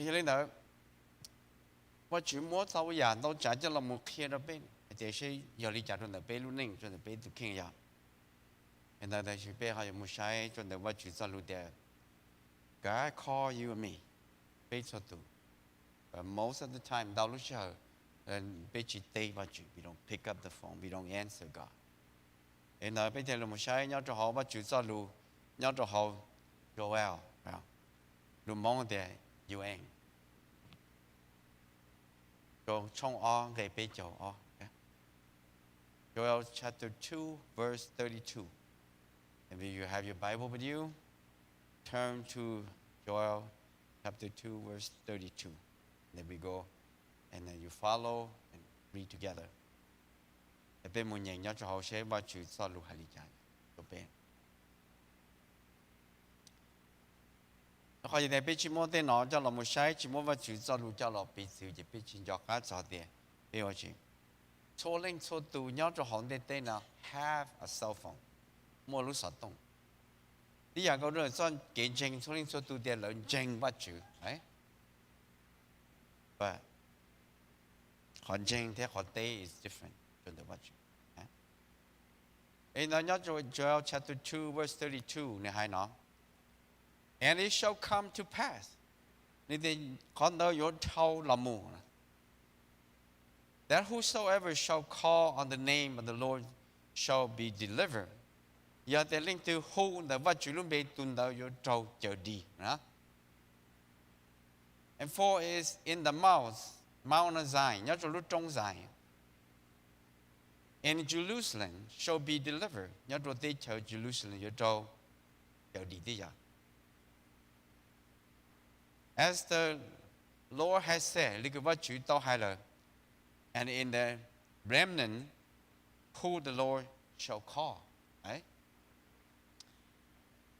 Yog li ntawd, Vajtswv muab txhua yam ntau tsav coj los mus qhia rau peb hais tias seb yog li cas rau ntawm peb lub neej, rau ntawm peb tus kheej yog. Yog ntawd tab sis peb ho yuav mus saib rau ntawm Vajtswv txoj lus tias God call you and me, peb txhua tus. But most of the time, ntau lub sij hawm, peb tsis teb Vajtswv, we don't pick up the phone, we don't answer God. Es ntawd peb thiaj li mus saib nyob rau hauv Vajtswv txoj lus, nyob rau hauv Joel, lus Hmoob tias Yuan, rau tshooj ob nqe peb caug ob. Joel chapter two, verse thirty-two. If you have your Bible with you, turn to Joel chapter two, verse thirty-two. There we go. And then you follow and read together. Peb mus nyeem nyob rau hauv seb Vajtswv txoj lus hais li cas rau peb. Rau qhov yog tias peb tsis muab tej no coj los mus saib, tsis muab Vajtswv txoj lus coj los piv txwv ces peb tsis nco qab txog tias peb ua tsis. Txhua leej txhua tus nyob rau hauv ntiaj teb no have a cell phone, muaj lub xov tooj. Tib yam nkaus rau txoj kev ntseeg, txhua leej txhua tus tias lawv ntseeg Vajtswv. But qhov ntseeg thiab qhov teb is different rau ntawm Vajtswv. Es ntawd nyob Joel chapter two verse thirty-two nws hais no, and it shall come to pass, nws tias qhov ntawd yuav dhau los mus, that whosoever shall call on the name of the Lord shall be delivered. Yog tias leej twg hu ntawm Vajtswv lub npe, tus ntawd yuav raug cawm dim na. And for is in the mount, Mount of Zion, nyob rau lub roob Zion, and Jerusalem shall be delivered, nyob rau teb chaws Jerusalem yuav raug cawm dim tib yam. As the Lord has said, li kws Vajtswv tau hais lawm, and in the remnant who the Lord shall call.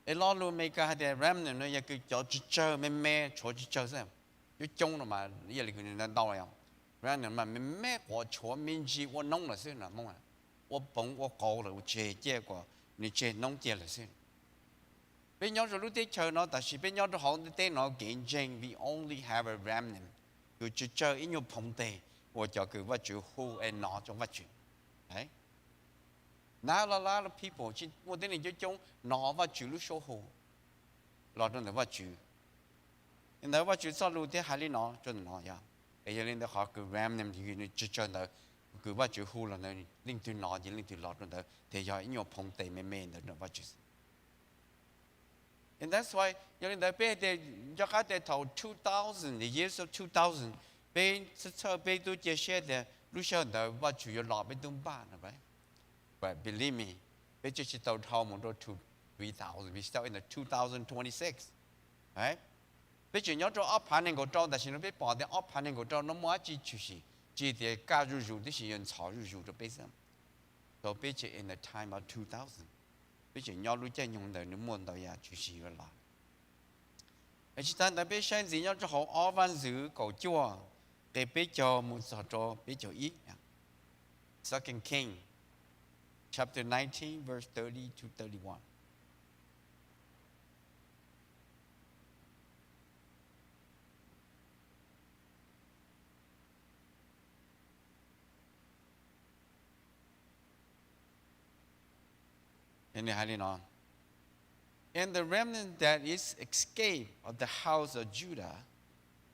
Es lo lus Amelikas hais tias remnant no yog kws cov tsawg tsawg me me, tshuav tsawg tsawg xwb. Coob coob no mas yog li kws ntau ntau os. Remnant mas me me quav tshuav me ntsis ua noob lawm xwb no, ua poov ua qauv lawm, ua tseg ciaj kom nws tseg noob ciaj lawm xwb. Peb nyob rau lub teb chaws no, tab sis peb nyob rau hauv ntiaj teb no kev ntseeg, we only have a remnant, kws tsawg tsawg ib nyuag phoov teg uas cov kws Vajtswv hu es hnov rau Vajtswv. Not a lot of people, tsis muaj tib neeg coob coob hnov Vajtswv lub suab hu los rau ntawm Vajtswv. Ntawd Vajtswv txoj lus thiaj hais li no rau ntawm no yog. Es yog li ntawd qhov kws remnant nws tsawg tsawg ntawd, kws Vajtswv hu los ntawd leej twg hnov ces leej twg los rau ntawd, ces yog ib nyuag phoov teg me me ntawd rau Vajtswv. And that's why yog li ntawd peb hais tias nco qab tias thaum two thousand, the years of two thousand, peb txhawj peb tub cia siab tias lub sij hawm ntawd Vajtswv yuav los peb tub npaj no. But believe me, peb tseem tsis tau dhau mus rau three thousand, we still in the two thousand twenty-six. Peb tseem nyob rau ob phav nees nkaum rau, tam sim no peb pom tias ob phav nees nkaum rau no muaj dab tsi tshwm sim, tsis tias kaj zuj zus tib si, yuav ntxhov zuj zus rau peb xwb. Thaum peb tseem in the time of two thousand, peb tseem nyob lub caij nyoog ntawd nws muaj ntau yam tshwm sim yuav los. Es tsis tas ntawd peb saib ntxiv nyob rau hauv ob Vaj Ntxwv kaum cuaj, nqe peb caug mus txog rau peb caug ib. Second King, chapter nineteen, verse thirty to thirty-one. Nws hais li no, and the remnant that is escaped of the house of Judah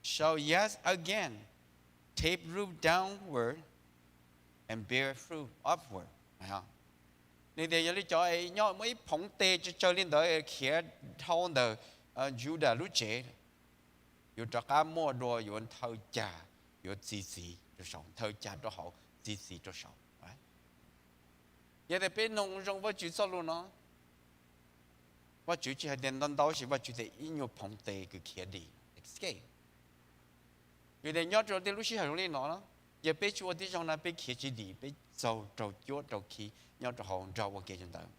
shall yet again take root downward and bear fruit upward. Nws tias yog li cov nyob muaj ib phoov teg tsawg tsawg li ntawd khiav dhau ntawm Judas lub tsev, yuav rov qab muaj dua, yuav nthawj cag, yuav txi txiv rau saud, nthawj cag rau hauv, txi txiv rau saud. Yog tias peb mloog zoo Vajtswv txoj lus no, Vajtswv tsis hais tias ntau ntau, sis Vajtswv tias ib nyuag phoov teg kws khiav dim, escape. Yog tias nyob rau tej lub sij hawm zoo li no, yog peb tsis ua tib zoo no peb khiav tsis dim, peb txaug raug cuab raug khi nyob rau hauv nrog ua ke rau ntawd.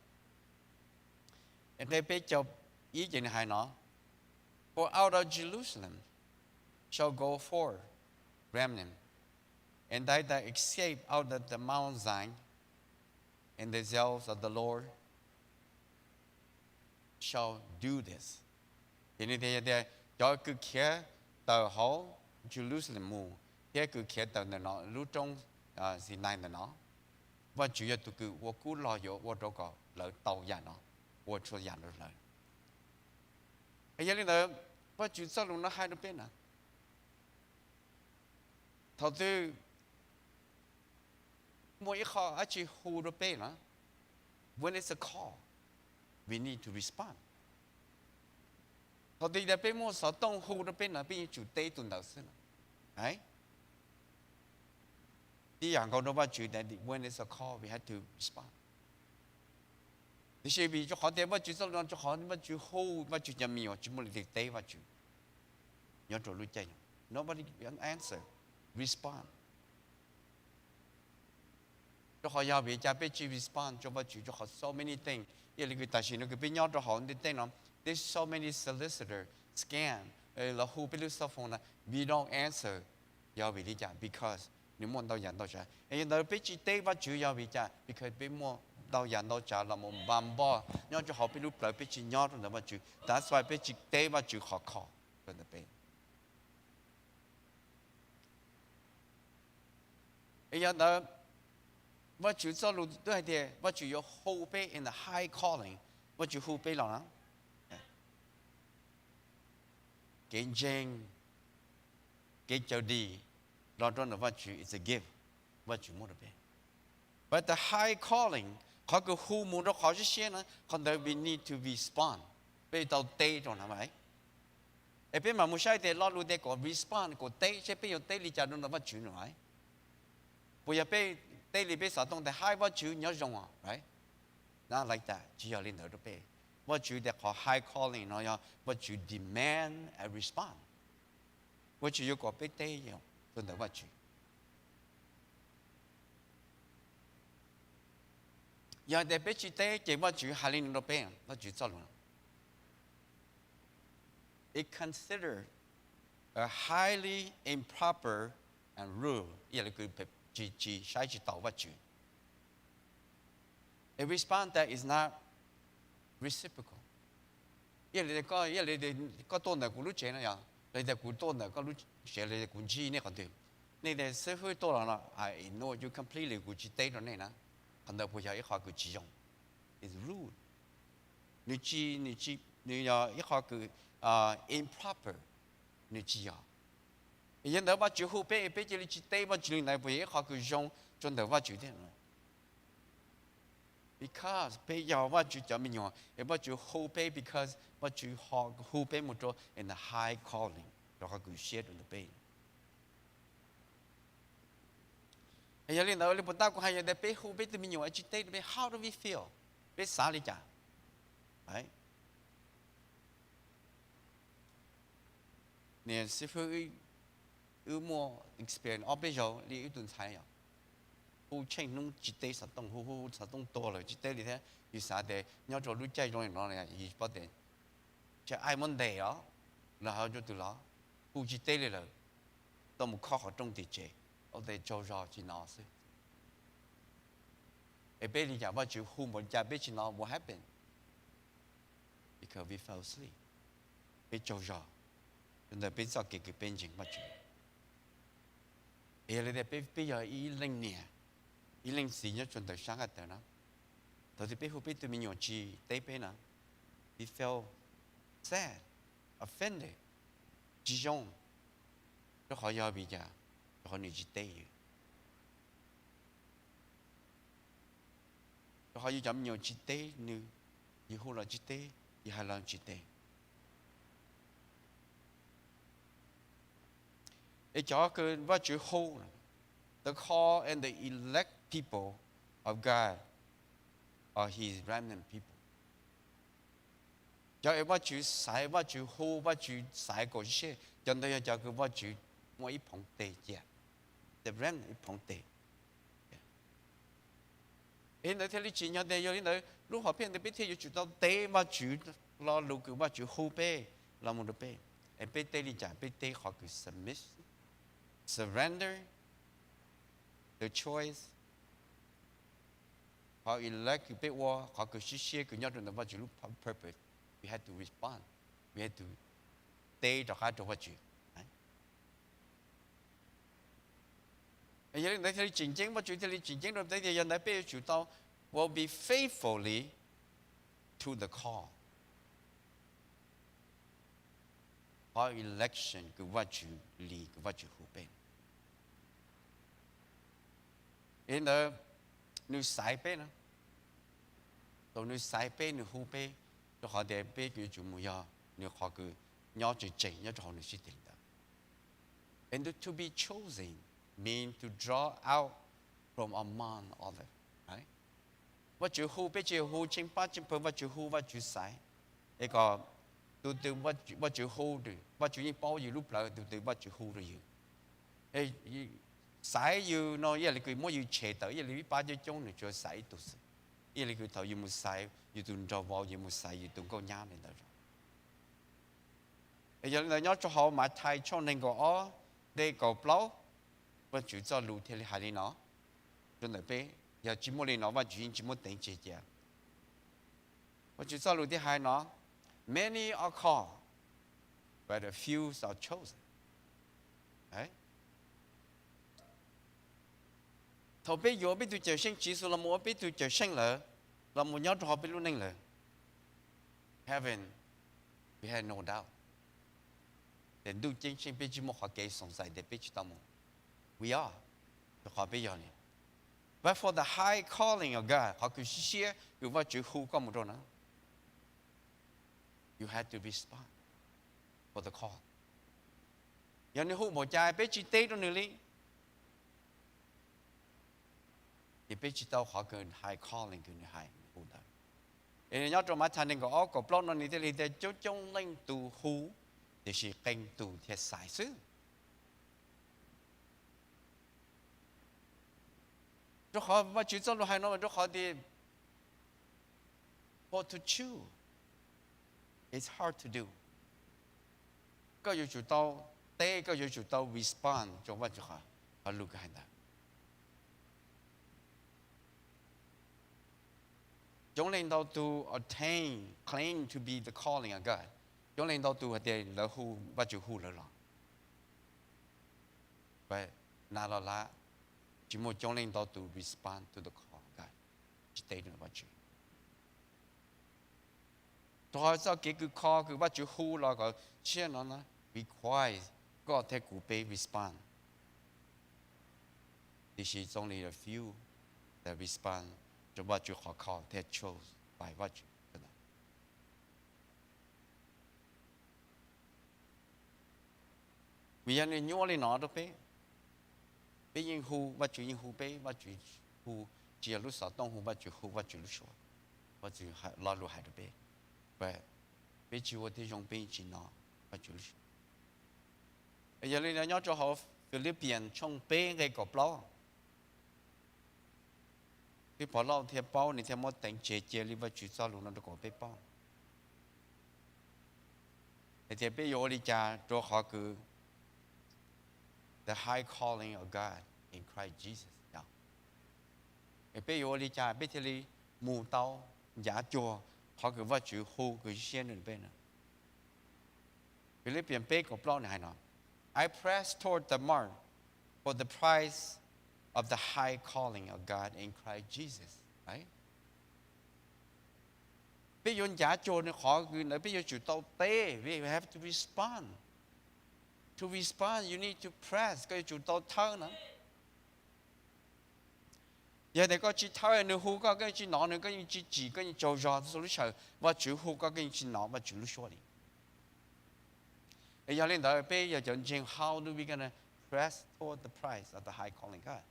Nqe peb caug ib ces nws hais no, for out of Jerusalem shall go forth remnant, and they that escape out of the Mount Zion, and the zeal of the Lord shall do this. Ces nws tias yog tias cov kws khiav tawm hauv Jerusalem mus thiab kws khiav tawm ntawm no lub roob Sinai ntawm no, Vajtswv yog tug kws ua kub log yuav ua rau kom lawv tau yam no, ua txhua yam rau lawv. Yog li ntawd, Vajtswv txoj lus no hais rau peb na, thaum twg muaj ib qho dab tsi hu rau peb na, when it's a call, we need to respond. Thaum twg tias peb muaj xov tooj hu rau peb na, peb yuav tsum teb tus ntawd xwb na. Tib yam nkaus rau Vajtswv, when it's a call, we have to respond. Tiam sis vim rau qhov tias Vajtswv txoj lus no, rau qhov Vajtswv hu Vajtswv cov me nyuam, tsis muaj leej twg teb Vajtswv nyob rau lub caij no. Nobody answer, respond. Rau qhov yog vim li cas peb tsis respond rau Vajtswv? Rau qhov so many things, ib yam li kws tam sim no kws peb nyob rau hauv ntiaj teb no, there's so many solicitor, scam, los hu peb lub cell phone na, we don't answer. Yog vim li cas? Because nws muaj ntau yam ntau tsav. Es yog ntawd peb tsis teb Vajtswv yog vim li cas? Because peb muaj ntau yam ntau tsav los mus npa npoj nyob rau hauv peb lub plawv, peb tsis nyob rau ntawm Vajtswv. That's why peb tsis teb Vajtswv qhov kho rau ntawm peb. Es yog ntawd, Vajtswv txoj lus twb hais tias Vajtswv yuav hu peb in the high calling. Vajtswv hu peb los na, kev ntseeg, kev cawm dim los rau ntawm Vajtswv is a gift Vajtswv muab rau peb. But the high calling, qhov kws hu mus rau qhov siab siab na, qhov ntawd we need to respond. Peb tau teb rau na. Es peb mam mus saib tias lo lus tias kom respond, kom teb, seb peb yuav teb li cas rau ntawm Vajtswv no. Puas yog peb teb li peb xav tooj tias, Hi Vajtswv, nyob zoo os? Not like that, tsis yog li ntawd rau peb. Vajtswv tias qhov high calling no yog Vajtswv demand a response. Vajtswv yuav kom peb teb rau ntawm Vajtswv. Yog tias peb tsis teb ces Vajtswv hais li no rau peb, Vajtswv txoj lus, it considered a highly improper and rude, ib yam li kws tsis, tsis saib tsis taus Vajtswv. A response that is not reciprocal. Ib yam li, ib yam li koj tuaj ntawm kuv lub tsev no yog, los tias kuv tuaj ntawm koj lub tsev, los tias kuv ntsib nej qhov twg, nej tias xib hwb tuaj los no, I ignore you completely, kuv tsis teb rau nej na. Qhov ntawd puas yog ib qho kws tsis zoo? It's rude. Nws tsis, nws tsis, nws yog ib qho kws improper, nws tsis yog. Yog ntawd Vajtswv hu peb, peb cia li tsis teb Vajtswv li ntawd, puas yog ib qho kws zoo rau ntawm Vajtswv thiab? Because peb yog Vajtswv cov me nyuam, es Vajtswv hu peb, because Vajtswv ho hu peb mus rau in the high calling, rau qhov kws siab rau ntawm peb. Yog li ntawd, li puas tab kuv hais yog tias peb hu peb tus me nyuam es tsis teb rau peb, how do we feel? Peb xav li cas? Niam xib hwb, wb muaj experience ob peb zaug li wb tus ntxhais yog hu tsheej hnub tsis teb xov tooj, hu hu xov tooj tuag lawm tsis teb li thiab. Yus xav tias nyob rau lub caij zoo li no yus paub tias tsam ais muab ntes os, los ho rau tus los hu tsis teb li lawm, tau mus khob qhov rooj tim tsev, ua tes tsaug zog tsis hnov xwb. Es peb li cas Vajtswv hu npaum li cas peb tsis hnov, what happened? Because we fell asleep. Peb tsaug zog rau ntawm peb txoj kev kws peb ntseeg Vajtswv. Es yog li tias peb, peb yog ib leej niam, ib leej txiv nyob rau ntawm sab nqaij tawv na, thaum twg peb hu peb tus me nyuam tsis teb peb na, we feel sad, offended, tsis zoo. Rau qhov yog vim cas? Rau qhov nws tsis teb yus. Rau qhov yus cov me nyuam tsis teb nws, yus hu los tsis teb, yus hais los tsis teb. Es cov kws Vajtswv hu, the call and the elect people of God are his remnant people. Cov es Vajtswv xaiv, Vajtswv hu, Vajtswv xaiv kom siab, cov ntawd yog cov kws Vajtswv muaj ib phoov teg cia, the remnant, ib phoov teg. Es ntawd thiaj li tsim nyog tias yog li ntawd lub hom phiaj ntawd peb thiaj yuav tsum tau teb Vajtswv lo lus kws Vajtswv hu peb los mus rau peb. Es peb teb li cas? Peb teb qhov kws submit, surrender the choice, qhov elect kws peb ua, qhov kws siab siab kws nyob rau ntawm Vajtswv lub purpose, we have to respond, we have to teb rov qab rau Vajtswv. Yog li ntawd thiaj li tseem ceeb, Vajtswv thiaj li tseem ceeb rau peb tias yog ntawd peb yuav tsum tau will be faithfully to the call. Qhov election kws Vajtswv li, kws Vajtswv hu peb. Yog li ntawd nws xaiv peb na, thaum nws xaiv peb, nws hu peb, rau qhov tias peb yuav tsum mus yog nws qhov kws nyob tseem tseem nyob rau hauv nws sib teg li ntawd. And to be chosen mean to draw out from among others. Vajtswv hu peb tsis yog hu tsheej pab tsheej pawg, Vajtswv hu, Vajtswv xaiv. Es kom tus twg Vajtswv hu, Vajtswv yeej paub yus lub plawv, tus twg Vajtswv hu rau yus, xaiv yus no, ib yam li kws muab yus tshem tawm, ib yam li ib pab coob coob nws tsuas xaiv ib tug xwb. Ib yam li kws thaum yus mus xaiv yus tus nraug vauv, yus mus xaiv yus tus nkauj nyab li ntawd. Es yog li ntawd nyob rau hauv Mathais tshooj nees nkaum ob nqe kaum plaub, Vajtswv txoj lus thiaj li hais li no rau ntawm peb. Yog tsis muaj li no Vajtswv yeej tsis muab teev tseg cia. Vajtswv txoj lus thiaj hais no, many are called, but a few are chosen. Thaum peb yuav peb tus Cawm Seej Tswv Yexus los mus ua peb tus Cawm Seej lawm, los mus nyob rau hauv peb lub neej lawm, heaven, we have no doubt, ces ntuj ceeb tsheej peb tsis muaj qhov kev xoom xais tias peb tsis tau mus. We are, rau qhov peb yog li. But for the high calling of God, qhov kws siab siab kws Vajtswv hu koj mus rau na, you have to respond for the call. Yog nws hu npaum cas peb tsis teb rau nws li, ces peb tsis tau qhov kws high calling kws nws hais nws hu ntawd. Es nyob rau Mathais nees nkaum ob kaum plaub no nws thiaj li tias coob coob leej tus hu, tiam sis qee tus thiaj xaiv xwb. Rau qhov Vajtswv txoj lus hais no mas rau qhov tias for to choose, it's hard to do. Koj yuav tsum tau teb, koj yuav tsum tau respond rau Vajtswv qhov lus kws hais ntawd. Coob leej ntau tus attain, claim to be the calling of God. Coob leej ntau tus hais tias lawv hu, Vajtswv hu lawv los, na los lawm, tsis muaj coob leej ntau tus respond to the call of God, tsis teb rau Vajtswv. Rau qhov txoj kev kws kho kws Vajtswv hu los kom tshiab no require koj thiab kuv peb respond. Tiam sis it's only a few that respond rau Vajtswv qhov kho thiab chose by Vajtswv. Vim yog nws nyuaj li no rau peb. Peb yeej hu, Vajtswv yeej hu peb, Vajtswv hu, tsis yog lub xov tooj hu, Vajtswv hu Vajtswv lub suab. Vajtswv lo lus hais rau peb, peb tsis ua tib zoo peb yeej tsis hnov Vajtswv lub suab. Yog li no nyob rau hauv Philippians tshooj peb nqe kaum plaub, twb Pov Lauj thiaj paub, nws thiaj muab teev tseg cia li Vajtswv txoj lus no rau kom peb paub hais tias peb yuav ua li cas rau qhov kws the high calling of God in Christ Jesus. Peb yuav ua li cas peb thiaj li mus tau ncav cuag qhov kws Vajtswv hu kws siab nws peb na. Philippians peb kaum plaub nws hais no, I press toward the mark for the prize of the high calling of God in Christ Jesus. Peb yuav ncav cuag nws qhov kws ntawd peb yuav tsum tau teb, we have to respond. To respond you need to press, koj yuav tsum tau thawb na. Yog tias koj tsis thawb, nws hu koj, koj yeej tsis hnov nws, koj yeej tsis tsim, koj yeej tsaug zog txhua lub sij hawm Vajtswv hu koj, koj yeej tsis hnov Vajtswv lub suab li. Yog li ntawd peb yog cov ntseeg, how do we gonna press toward the prize of the high calling God?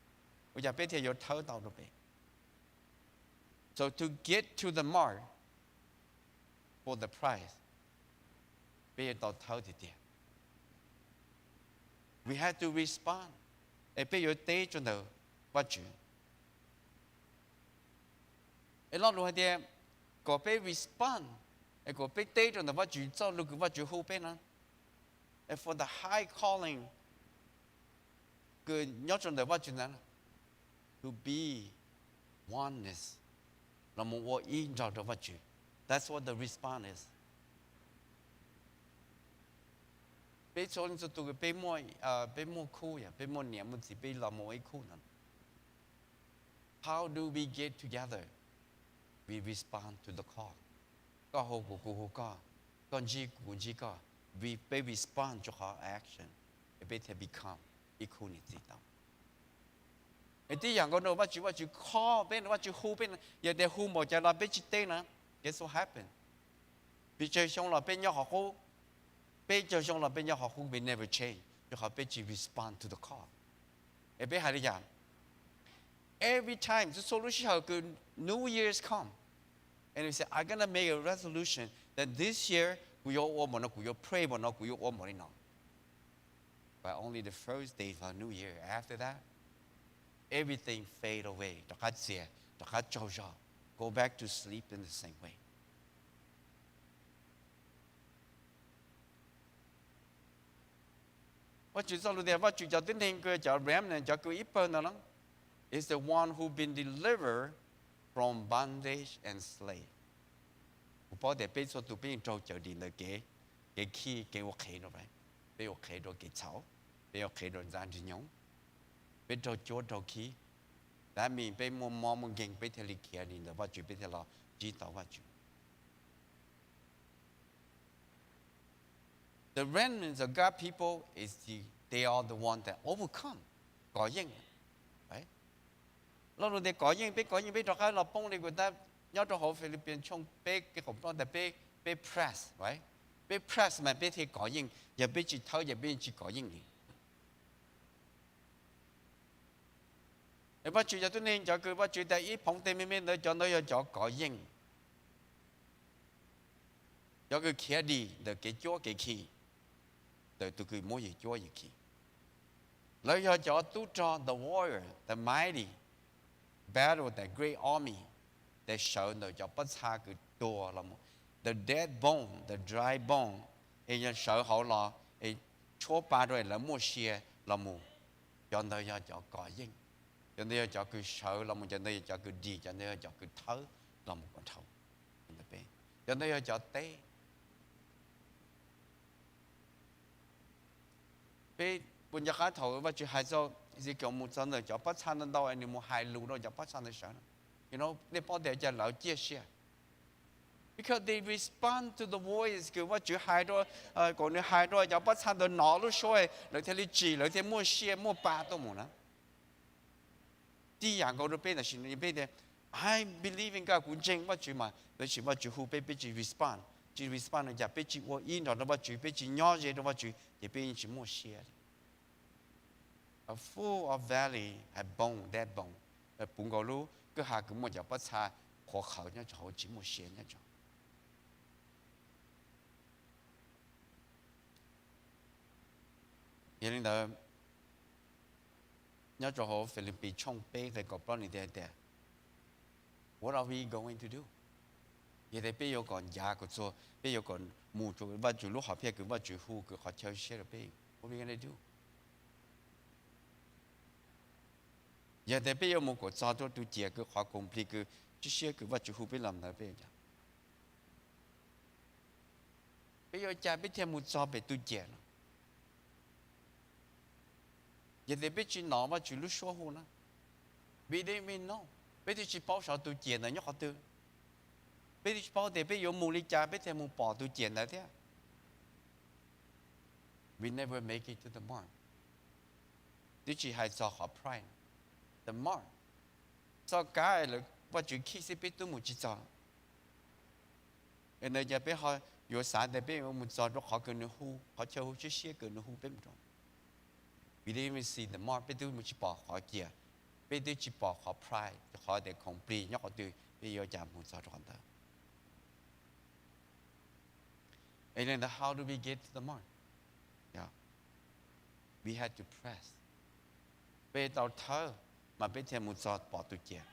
Ua cas peb thiaj yuav thawb tau rau peb? So to get to the mark for the prize, peb yuav tau thawb tiag tiag. We have to respond, es peb yuav teb rau ntawm Vajtswv. Es lo lus hais tias kom peb respond, es kom peb teb rau ntawm Vajtswv txoj lus kws Vajtswv hu peb no. For the high calling kws nyob rau ntawm Vajtswv ntawd, to be oneness, los mus ua ib nrog rau Vajtswv. That's what the response is. Peb txhua leej txhua tus peb muaj, peb muaj khub, yog peb muaj niam muaj txiv peb los mus ib khub no. How do we get together? We respond to the call. Koj hu kuv, kuv hu koj, koj ntsib kuv, kuv ntsib koj. Peb respond rau qhov action, peb thiaj become ib khub niam txiv tau. Es tib yam nkaus no Vajtswv, Vajtswv call peb, Vajtswv hu peb, yog tias hu npaum cas los peb tsis teb na, guess what happen? Pes tsawg xyoo los peb nyob qhov qub, peb caug xyoo los peb nyob qhov qub, we never change, rau qhov peb tsis respond to the call. Es peb hais li cas? Every time, txhua txhua lub sij hawm kws New Year's come, and we say, I'm gonna make a resolution that this year kuv yuav ua npaum no, kuv yuav pray npaum no, kuv yuav ua npaum li no. But only the first day of New Year. After that, everything fade away. Rov qab txias, rov qab tsaug zog. Go back to sleep in the same way. Vajtswv txoj lus tias Vajtswv cov tib neeg kws cov remnant, cov kws ib pawg ntawd na, is the one who been delivered from bondage and slave. Kuv paub tias peb txhua tus peb yeej raug cawm dim ntawm kev, kev khi, kev ua qhev rau, peb ua qhev rau kev txhaum, peb ua qhev rau ntxa nrig nyoog, peb raug cuab raug khi. That means peb muaj mob muaj nkeeg peb thiaj li khiav dim ntawm Vajtswv, peb thiaj los ntsib tau Vajtswv. The remnants of God people is the, they are the one that overcome. Kov yeej. Lo lus tias kov yeej, peb kov yeej peb rov qab los poob li kuv tab nyob rau hauv Philippians tshooj peb kev qaum plaub tias peb, peb press, peb press mas peb thiaj kov yeej, yog peb tsis thawb ces peb yeej tsis kov yeej li. Vajtswv cov tib neeg cov kws Vajtswv tas ib phoov tej me me ntawd cov ntawd yog cov kov yeej, cov kws khiav dim ntawm kev cuab kev khi, ntawm tus kws muab yus cuab yus khi. Lawv yog cov tub rog, the warrior, the mighty battle, the great army, tes sawv ntawm cov pob txha kws tuag los mus, the dead bone, the dry bone, es yog sawv hauv los es tshuab pa rau es lawv muaj sia los mus. Cov ntawd yog cov kov yeej, cov ntawd yog cov kws sawv los mus, cov ntawd yog cov kws dim, cov ntawd yog cov kws thawb los mus kom dhau. Cov ntawd yog cov teb. Peb puas nco qab thaum Vajtswv hais txog Ezekiel mus txog ntawm cov pob txha ntau ntau es nws mus hais lus rau cov pob txha ntawd sawv, nej paub tias cas lawv ciaj sia? Because they respond to the voice kws Vajtswv hais rau, kom nws hais rau cov pob txha ntawd hnov lub suab, lawv thiaj li tsim, lawv thiaj muaj sia muaj pa tuaj mus na. Tib yam nkaus rau peb tam sim no, peb tias, I believe in God, kuv ntseeg Vajtswv mas, tab sis Vajtswv hu peb, peb tsis respond. Tsis respond no cas? Peb tsis ua ib nrog rau Vajtswv, peb tsis nyob ze rau Vajtswv, ces peb yeej tsis muaj sia li. A full of valley have bone, dead bone. Puv nkaus lub kwj ha kws muaj cov pob txha qhuav qhawv nyob rau hauv, tsis muaj sia nyob rau. Yog li ntawd, nyob rau hauv Philippines tshooj peb nqe kaum plaub nws tias, what are we going to do? Yog tias peb yuav kom ncav kom txuag, peb yuav kom mus rau Vajtswv lub hom phiaj kws Vajtswv hu kws qhov chaw siab rau peb, what are we gonna do? Yog tias peb yuav mus kom txog rau tus ciam kws qhov complete kws tswj siab kws Vajtswv hu peb los ntawd, peb yuav cas? Peb yuav cas peb thiaj mus txog pem tus ciam no? Yog tias peb tsis hnov Vajtswv lub suab hu na, we don't even know, peb twb tsis paub xyov tus ciam ntawd nyob qhov twg. Peb twb tsis paub tias peb yuav mus li cas peb thiaj mus pom tus ciam ntawd thiab. We never make it to the mark. Twb tsis hais txog qhov prize, the mark. Txoj kab lawv Vajtswv khij xwb peb twb mus tsis txog. Es ntawd cas peb ho yuav xav tias peb yuav mus txog rau qhov kws nws hu, qhov chaw hu tswj siab kws nws hu peb mus rau? We didn't even see the mark, peb twb mus tsis pom qhov ciam, peb twb tsis pom qhov prize, qhov tias complete nyob qhov twg, peb yuav cas mus txog rau qhov ntawd? And then how do we get to the mark? Yeah. We had to press. Peb tau thawb mas peb thiaj mus txog pom tus ciam.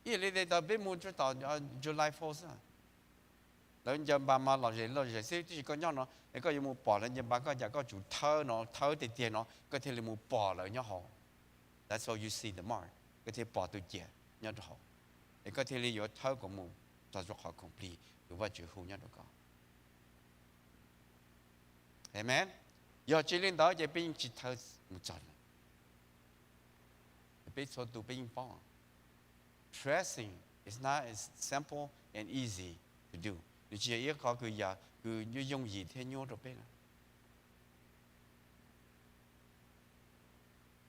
Ib yam li tias tau peb mus txog tom July Fourth xwb, lawv ncaws npas mas lom zem lom zem xwb, tiam sis koj nyob no es koj yuav mus pom lawv ncaws npas, koj cas koj tsum thawb no, thawb tiag tiag no koj thiaj li mus pom lawv nyob hauv. That's how you see the mark, koj thiaj pom tus ciam nyob rau hauv, es koj thiaj li yuav thawb kom mus txog rau qhov complete kws Vajtswv hu nyob rau koj. Amen. Yog tsis li ntawd ces peb yeej tsis thawj mus txog. Peb txhua tus peb yeej paub, pressing is not as simple and easy to do. Nws tsis yog ib qho kws yam kws yooj yooj yim thiab nyuaj rau peb na.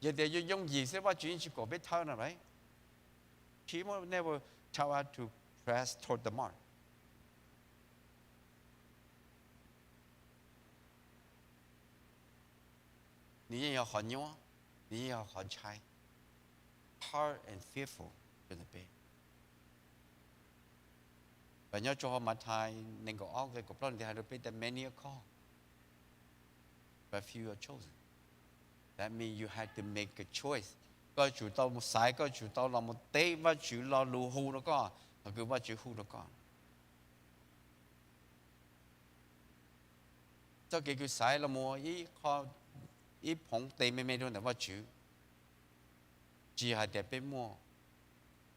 Yog tias yooj yooj yim xwb Vajtswv yeej tsis kom peb thawj no, right? He will never tell us to press toward the mark. Nws yeej yog qhov nyuaj, nws yeej yog qhov ntshai, hard and fearful rau ntawm peb. Nyob rau hauv Mathais nees nkaum ob nqe kaum plaub nws hais rau peb tias many are called, but few are chosen. That means you have to make a choice. Koj tsum tau mus xaiv, koj tsum tau los mus teb Vajtswv lo lus hu rau koj, qhov kws Vajtswv hu rau koj. Txoj kev kws xaiv los mus ib qho, ib phoov tes me me rau ntawm Vajtswv, tsis yog hais tias peb muaj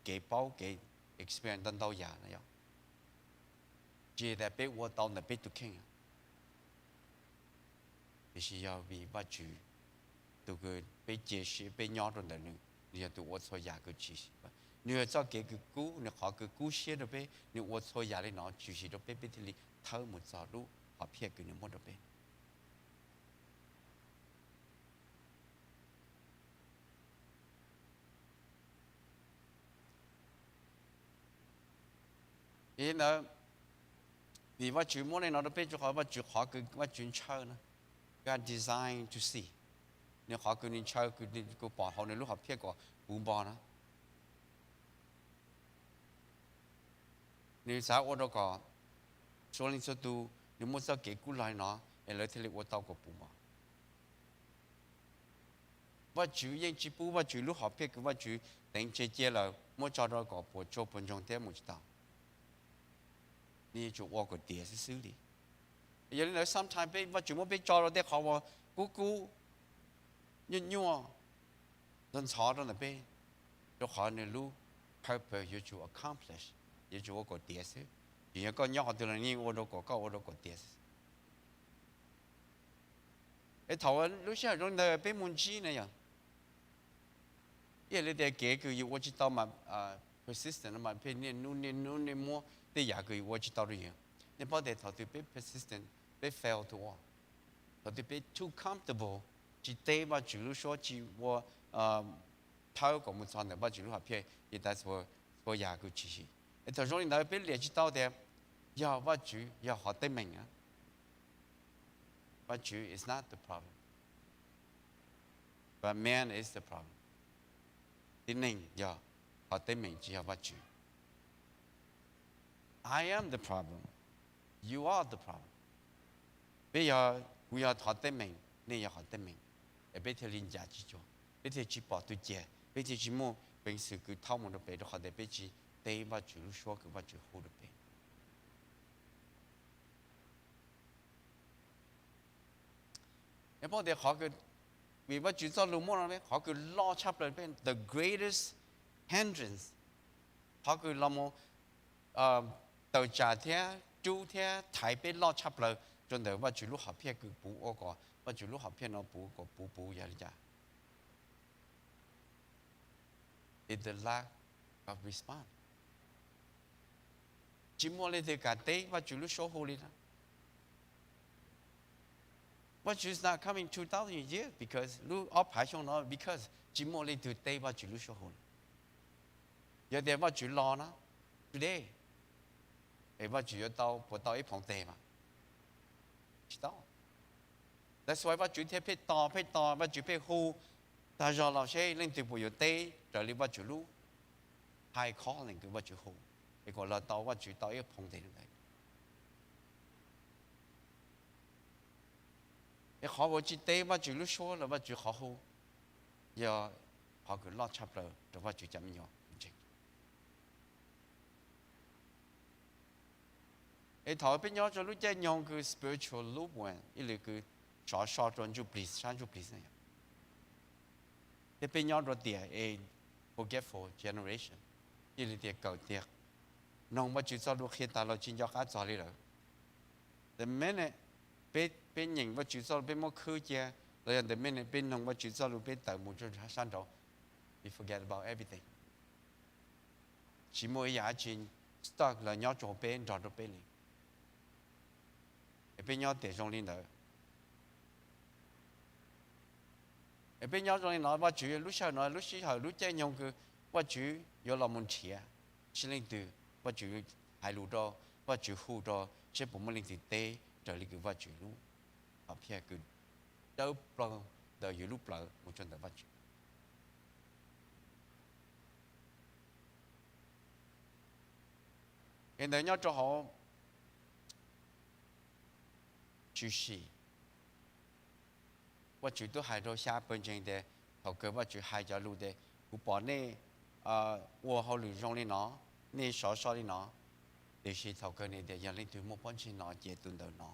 kev paub kev experience ntau ntau yam no yog, tsis yog tias peb ua tau ntawm peb tus kheej, tiam sis yog vim Vajtswv tus kws peb cia siab peb nyob rau ntawm nws, nws yog tus ua txhua yam kws tshwm sim. Nws yog txoj kev kws kub, nws qhov kws kub siab rau peb, nws ua txhua yam li no tshwm sim rau peb, peb thiaj li thawb mus txog lub hom phiaj kws nws muab rau peb. Li ntawd, vim Vajtswv muab li no rau peb rau qhov Vajtswv qhov kws Vajtswv ntshaw na, God design to see, nws qhov kws nws ntshaw kws pom hauv nws lub hom phiaj kom puv npo na. Nws xav ua rau kom txhua leej txhua tus nws muaj txoj kev kub log li no es lawv thiaj li ua tau kom puv npo. Vajtswv yeej tsis pub Vajtswv lub hom phiaj kws Vajtswv teev tseg cia lawm muab tso rau kom puas tsuaj puas ntsoog thiab mus tsis tau. Nws yuav tsum ua kom tiav xwb xwb li. Yog li ntawd sometimes peb, Vajtswv muab peb tso rau tej qhov uas kub kub, nyuaj nyuaj, ntxhov ntxhov rau ntawm peb, rau qhov nws lub purpose yuav tsum accomplish, yuav tsum ua kom tiav xwb. Tsis yog koj nyob qhov twg los nws yeej ua rau kom koj ua rau kom tiav xwb. Es thaum lub sij hawm zoo li ntawd peb mus ntsib na yog, ib yam li tias kev kws yus ua tsis tau mas persistent no mas pheej niaj hnub niaj hnub niaj muab tej yam kws yus ua tsis tau rau yus. Nej paub tias thaum twg peb persistent, peb fail to obey, thaum twg peb too comfortable, tsis teb Vajtswv lub suab, tsis ua thawb kom mus txog ntawm Vajtswv lub hom phiaj, ces tas txhua yam kws tshwm sim. Es thaum zoo li ntawd peb liam tsis tau tias yog Vajtswv yog qhov teeb meem. Vajtswv is not the problem, but man is the problem. Tib neeg yog qhov teeb meem, tsis yog Vajtswv. I am the problem, you are the problem. Peb yog, kuv yog qhov teeb meem, nej yog qhov teeb meem, es peb thiaj li ncav tsis tsuag, peb thiaj tsis pom tus ciaj, peb thiaj tsis muaj peev xwm kws thaub mus rau pem rau qhov tias peb tsis teb Vajtswv lub suab kws Vajtswv hu rau peb. Nej paub tias qhov kws, vim Vajtswv txoj lus muab no, qhov kws loj tshaj plaws peb, the greatest hindrance, qhov kws los mus tawm tsam thiab rub thiab thaiv peb loj tshaj plaws rau ntawm Vajtswv lub hom phiaj kws puv ua kom Vajtswv lub hom phiaj no puv kom puv puv yog li cas? Is the lack of response. Tsis muaj leej twg kam teb Vajtswv lub suab hu li na. Vajtswv is not coming two thousand years, because lub ob phav xyoo no, because tsis muaj leej twg teb Vajtswv lub suab hu li. Yog tias Vajtswv los na today, es Vajtswv yuav tau puas tau ib phoov teg mas? Tsis tau. That's why Vajtswv thiaj pheej tos pheej tos, Vajtswv pheej hu tag zog los seb leej twg puas yuav teb raws li Vajtswv lub high calling kws Vajtswv hu, es kom los tau Vajtswv tau ib phoov teg ntawd. Es qhov uas tsis teb Vajtswv lub suab los Vajtswv qhov hu yog qhov kws loj tshaj plaws rau Vajtswv cov me nyuam ntseeg. Es thaum peb nyob rau lub caij nyoog kws spiritual lukewarm, ib lwm kws sov so rau ntsuj plig, sab ntsuj plig na yog, thiab peb nyob rau tiam es forgetful generation, ib lwm tiam kawm tias noog Vajtswv txoj lus qhia tas los tsis nco qab txog li lawm. The minute peb Peb nyeem Vajtswv txoj lus, peb muab khwb cia, los yog ntawm me ne peb noog Vajtswv txoj lus, peb tawm mus rau sab nraud, we forget about everything. Tsis muaj ib yam dab tsi stuck los nyob rau hauv peb, nrog rau peb li. Es peb nyob tias zoo li ntawd. Es peb nyob zoo li no, Vajtswv lub sij hawm no, lub sij hawm lub caij nyoog kws Vajtswv yuav los mus nrhiav seb leej twg, Vajtswv hais lus rau, Vajtswv hu rau seb puas muaj leej twg teb raws li kws Vajtswv lub hom phiaj kws dawb plaug ntawm yus lub plawv mus rau ntawm Vajtswv. Es ntawd nyob rau hauv Tshwm Sim, Vajtswv twb hais rau xya pawg ntseeg tias thaum kawg Vajtswv hais cov lus tias kuv pom nej ua hauj lwm zoo li no, nej sov so li no, tiam sis thaum kawg nws tias yog leej twg muaj pob ntseg no ces tus ntawd no.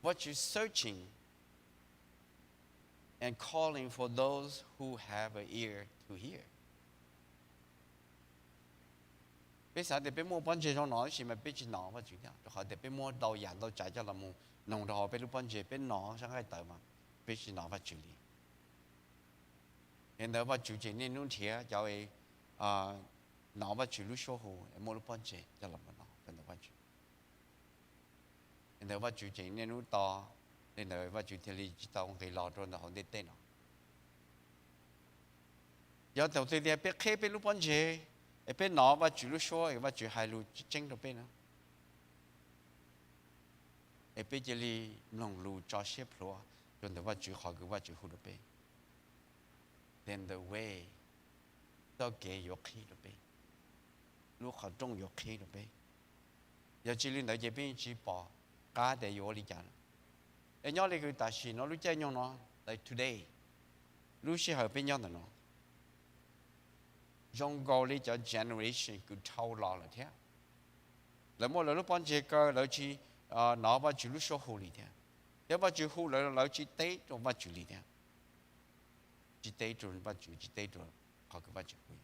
Vajtswv searching and calling for those who have an ear to hear. Peb xav tias peb muaj pob ntseg zoo no tab sis mas peb tsis hnov Vajtswv thiab, rau qhov tias peb muab ntau yam ntau tsav coj los mus noog rau hauv peb lub pob ntseg, peb hnov sab nqaij tawv mas peb tsis hnov Vajtswv li. Es ntawd Vajtswv tseem niaj hnub nrhiav cov hnov Vajtswv lub suab hu es muaj lub pob ntseg coj los mus hnov rau ntawm Vajtswv. Es ntawd Vajtswv tseem niaj hnub tos, li ntawd Vajtswv thiaj li tsis tau nqis los rau ntawm hauv ntiaj teb no. Yog thaum twg tias peb qheb peb lub pob ntseg es peb hnov Vajtswv lub suab es Vajtswv hais lus tseeb tseeb rau peb na, es peb cia li mloog lus tso siab plhuav rau ntawm Vajtswv qhov kws Vajtswv hu rau peb, then the way, txoj kev yuav qhib rau peb, lub qhov rooj yuav qhib rau peb. Yog tsis li ntawd ces peb tsis pom qab tias yuav ua li cas. Es nyob li kws tam sim no lub caij nyoog no, like today, lub sij hawm peb nyob ntawm no, zoo nkaus li cov generation kws dhau los lawm thiab, lawv muaj lawv lub pob ntseg kaw, lawv tsis hnov Vajtswv lub suab hu li thiab, thiab Vajtswv hu lawv, lawv tsis teb rau Vajtswv li thiab, tsis teb rau Vajtswv, tsis teb rau qhov kws Vajtswv hu.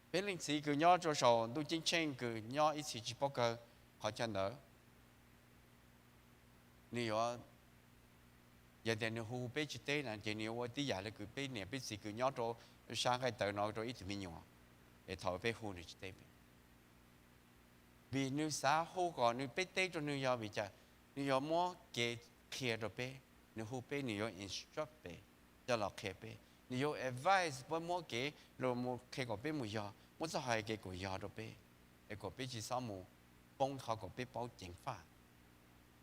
Peb Leej Txiv kws nyob rau saum ntuj ceeb tsheej kws nyob ib txhis tsis paub kawg qhov chaw ntawd, nws yuav, yog tias nws hu peb tsis teb na ces nws yuav ua tib yam li kws peb niam peb txiv kws nyob rau sab nqaij tawv no rau ib tug me nyuam, es thaum peb hu nws tsis teb peb. Vim nws xav hu kom nws, peb teb rau nws yog vim cas? Nws yuav muab kev qhia rau peb, nws hu peb nws yuav instruct peb, coj los qhia peb, nws yuav advice, muab kev los qhia kom peb mus yog, muab txoj hau kev kom yog rau peb, es kom peb tsis txhob mus poob qhov kom peb paub ceev faj,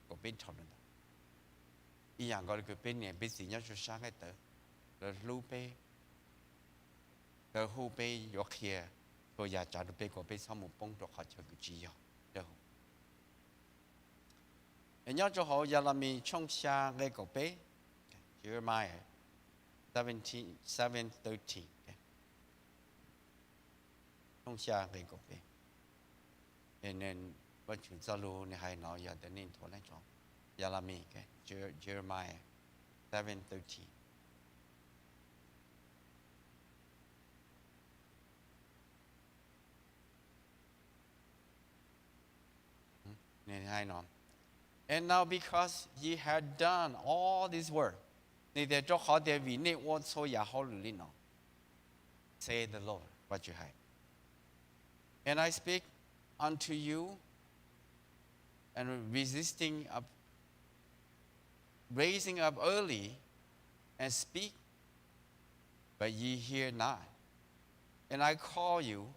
kom peb dhau ntawd. Ib yam nkaus li kws peb niam peb txiv nyob rau sab nqaij tawv, lawv hlub peb, lawv hu peb yuav qhia txhua yam tsav rau peb kom peb txhob mus poob rau qhov chaw kws tsis yog. Nyob rau hauv Yelemis tshooj xya nqe kaum peb, Jeremiah seven thirteen, tshooj xya nqe kaum peb. Vajtswv txoj lus nws hais no yog tias nej nthuav leej tso, Yelemis, Jeremiah seven thirteen. And now because ye have done all this work, nws tias rau qhov tias vim nej ua txhua yam hauj lwm li no, says the Lord, Vajtswv hais, and I speak unto you and resisting up, raising up early and speak, but ye hear not, and I call you,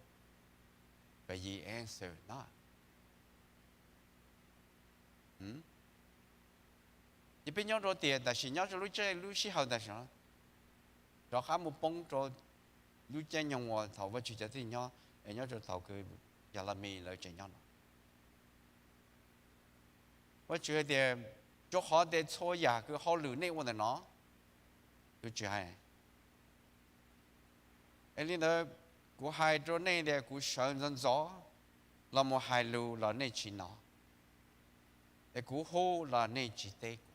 but ye answer not. Ces peb nyob rau tias tam sim nyob rau lub caij lub sij hawm tam sim no, rov qab mus poob rau lub caij nyoog uas thaum Vajtswv cov tij nyob, es nyob rau thaum kws Yelemis lawv tseem nyob no. Vajtswv hais tias, rau qhov tias txhua yam kws hauj lwm nej ua ntawm no, kuv tsis hais. Es li ntawd, kuv hais rau nej tias kuv sawv ntxov ntxov los mus hais lus los nej tsis hnov, es kuv hu los nej tsis teb kuv.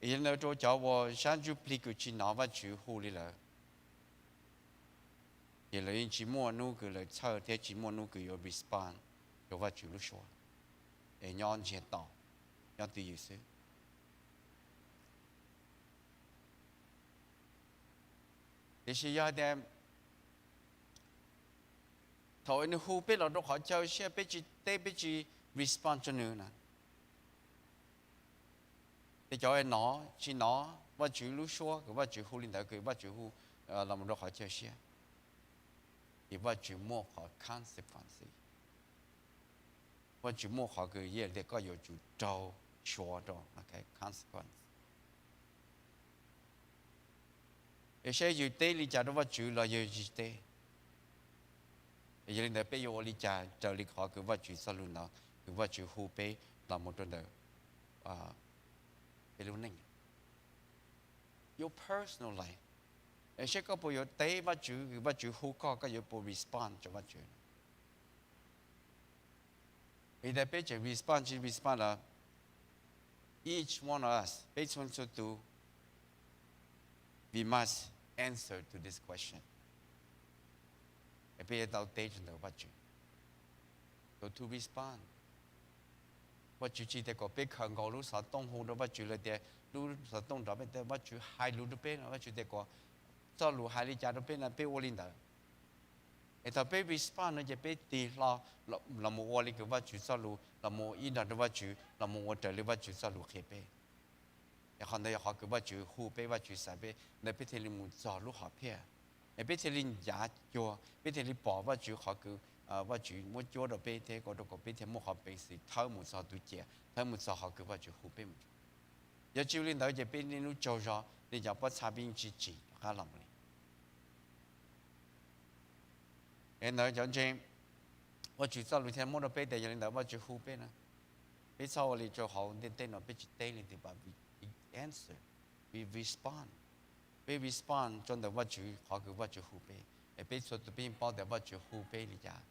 Es yog li ntawd rau cov uas sab ntsuj plig kws tsis hnov Vajtswv hu li lawm, ces lawv yeej tsis muaj hnub kws lawv txhawj thiab tsis muaj hnub kws yuav respond rau Vajtswv lub suab, es nyob ntsiag to, nyob twj ywm xwb. Tiam sis yog hais tias thaum nws hu peb los rau qhov chaw siab, peb tsis teb, peb tsis respond rau nws na, ces cov hnov tsis hnov Vajtswv lub suab kws Vajtswv hu li ntawd, kws Vajtswv hu los mus rau qhov chaw siab, ces Vajtswv muaj qhov consequence. Vajtswv muaj qhov kws yeej tias koj yuav tsum raug suav rau consequence. Es saib yus teb li cas rau Vajtswv los yog tsis teb. Yog li ntawd peb yuav ua li cas raws li qhov kws Vajtswv txoj lus ntawd, kws Vajtswv hu peb los mus rau ntawm peb lub neej, your personal life. Es saib koj puas yuav teb Vajtswv, kws Vajtswv hu koj, koj yuav puas respond rau Vajtswv. Vim tias peb tseem respond tsis respond los, each one of us, peb txhua txhua tus, we must answer to this question. Es peb yuav tau teb rau ntawm Vajtswv, to respond. Vajtswv tsis tias kom peb khaws nkaus lub xov tooj hu rau Vajtswv lawm tias lub xov tooj nrov peb tias Vajtswv hais lus rau peb no, Vajtswv tias kom txoj lus hais li cas rau peb no peb ua li ntawd. Es thaum peb respond no ces peb tig hlo los mus ua li kws Vajtswv txoj lus, los mus ib nrog rau Vajtswv, los mus ua raws li Vajtswv txoj lus qhia peb. Es qhov ntawd yog qhov kws Vajtswv hu peb, Vajtswv xaiv peb ntawd, peb thiaj li mus txog lub hom phiaj. Es peb thiaj li ncav cuag, peb thiaj li pom Vajtswv qhov kws Vajtswv muab cuab rau peb thiab ua rau kom peb thiaj muaj qhov peev xwm thawb mus txog tus ciam, thawb mus txog qhov kws Vajtswv hu peb mus. Yog tsis ua li ntawd ces peb niaj hnub tsaug zog li cov pob txha, peb yeej tsis tsim rov qab los mus li. Es ntawd cov ntseeg, Vajtswv txoj lus thiaj muab rau peb tias yog li ntawd Vajtswv hu peb na, peb txhob ua li rau hauv ntiaj teb no peb tsis teb li tias, but we answer, we respond. Peb respond rau ntawm Vajtswv qhov kws Vajtswv hu peb. Es peb txhua tus peb yeej paub tias Vajtswv hu peb li cas,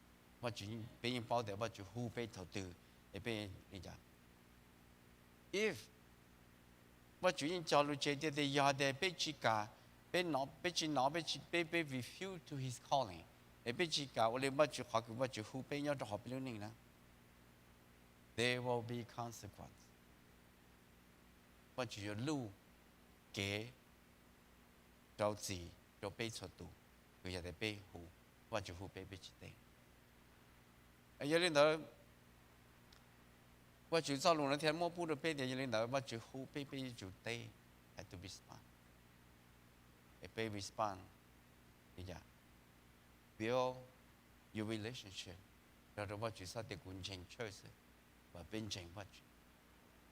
Vajtswv, peb yeej paub tias Vajtswv hu peb thaum twg, es peb li cas. If Vajtswv yeej cog lus tseg tias, tias yog tias peb tsis kam, peb no, peb tsis no, peb tsis, peb, peb refuse to his calling, es peb tsis kam ua li Vajtswv qhov kws Vajtswv hu peb nyob rau hauv peb lub neej na, there will be consequence. Vajtswv yuav luj kev rau txim rau peb txhua tus, kws yog tias peb hu, Vajtswv hu peb, peb tsis teb. Yog li ntawd, Vajtswv txoj lus no thiaj muab pub rau peb tias yog li ntawd Vajtswv hu peb, peb yuav tsum teb, have to respond. Es peb respond li cas? Build your relationship, nrog rau Vajtswv, txhob tias kuv ntseeg church xwb, mas peb ntseeg Vajtswv.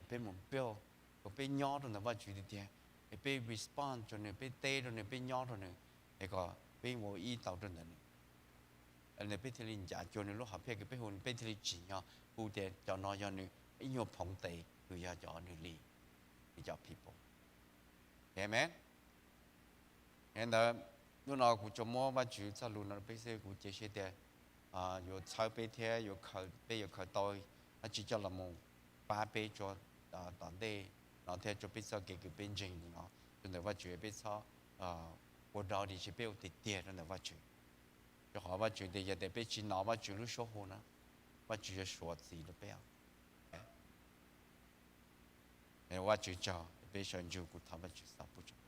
Peb mus build kom peb nyob rau ntawm Vajtswv tiag tiag, es peb respond rau nws, peb teb rau nws, peb nyob rau nws, es kom peb ua ib tau rau ntawm nws. Peb thiaj li ncav cuag nws lub hom phiaj kws peb hu, peb thiaj li tsim nyog hu tias cov no yog nws ib nyuag phoov tes, kws yog cov nws li, nws cov people. Amen. Yog li ntawd, hnub no kuv tsuas muab Vajtswv txoj lus no rau peb xwb, kuv cia siab tias yuav txhawb peb thiab yuav khaws, peb yuav khaws tau dab tsi coj los mus pab peb rau tom ntej no thiab rau peb txoj kev kws peb ntseeg no rau ntawm Vajtswv, peb txhob ua dog dig, cia peb ua tiag tiag rau ntawm Vajtswv. Rau qhov Vajtswv tias yog tias peb tsis hnov Vajtswv lub suab hu na, Vajtswv yuav suav txim rau peb. Vajtswv tsaug, peb sawv ntsug, kuv thov Vajtswv xov pub rau